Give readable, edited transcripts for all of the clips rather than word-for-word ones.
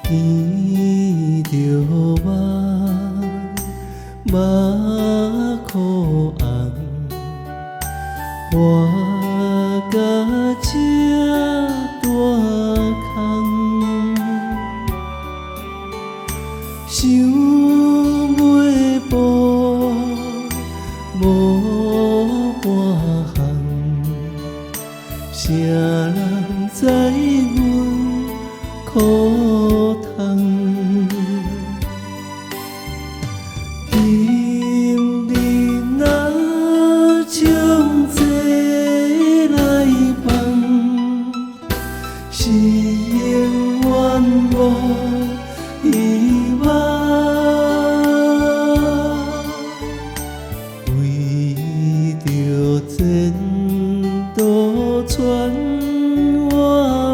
見著目，目箍紅，活甲這大空，想尾步無半項，啥人知阮苦痛？今日若將這來放，是永遠無希望。為著前途傳我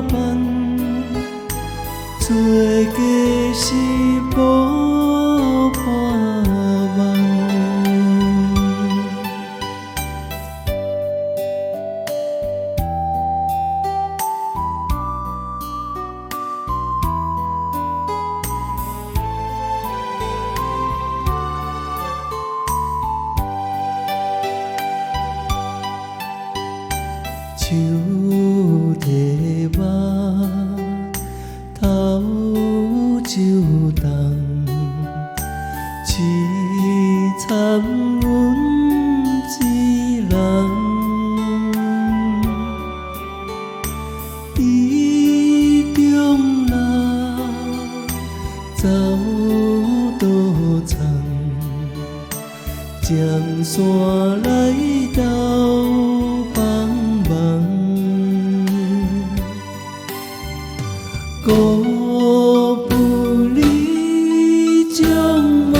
放，做家是無破夢。手提目，頭就重，凄慘阮一人。意中人走倒藏，掌線來鬥幫忙。孤不離將夢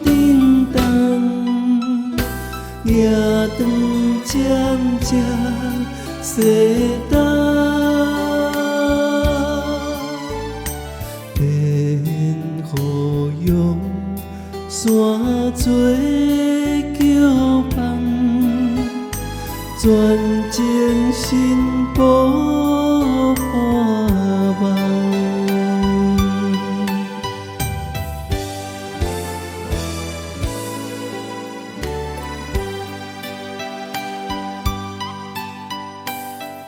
叮當，驛長漸漸世東，天雨用山做橋房，全情新抱破夢。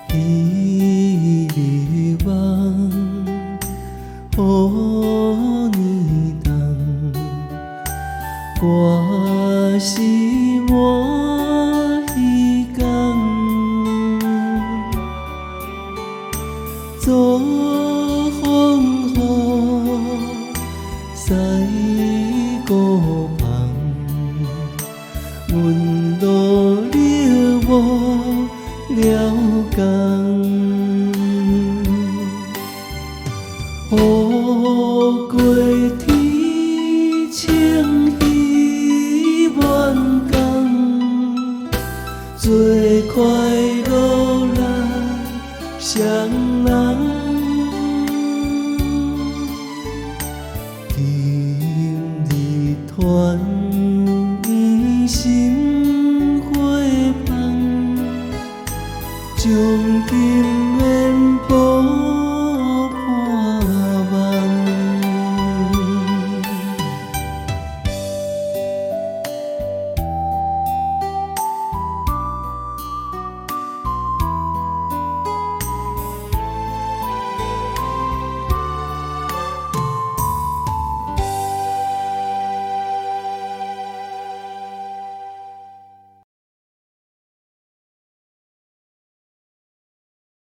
彼日夢，予年冬，歌是滿彼工，做風雨西孤芳，阮努力無了工。雨過天晴彼滿江，做快樂來雙人。今日團圓心花芳，將今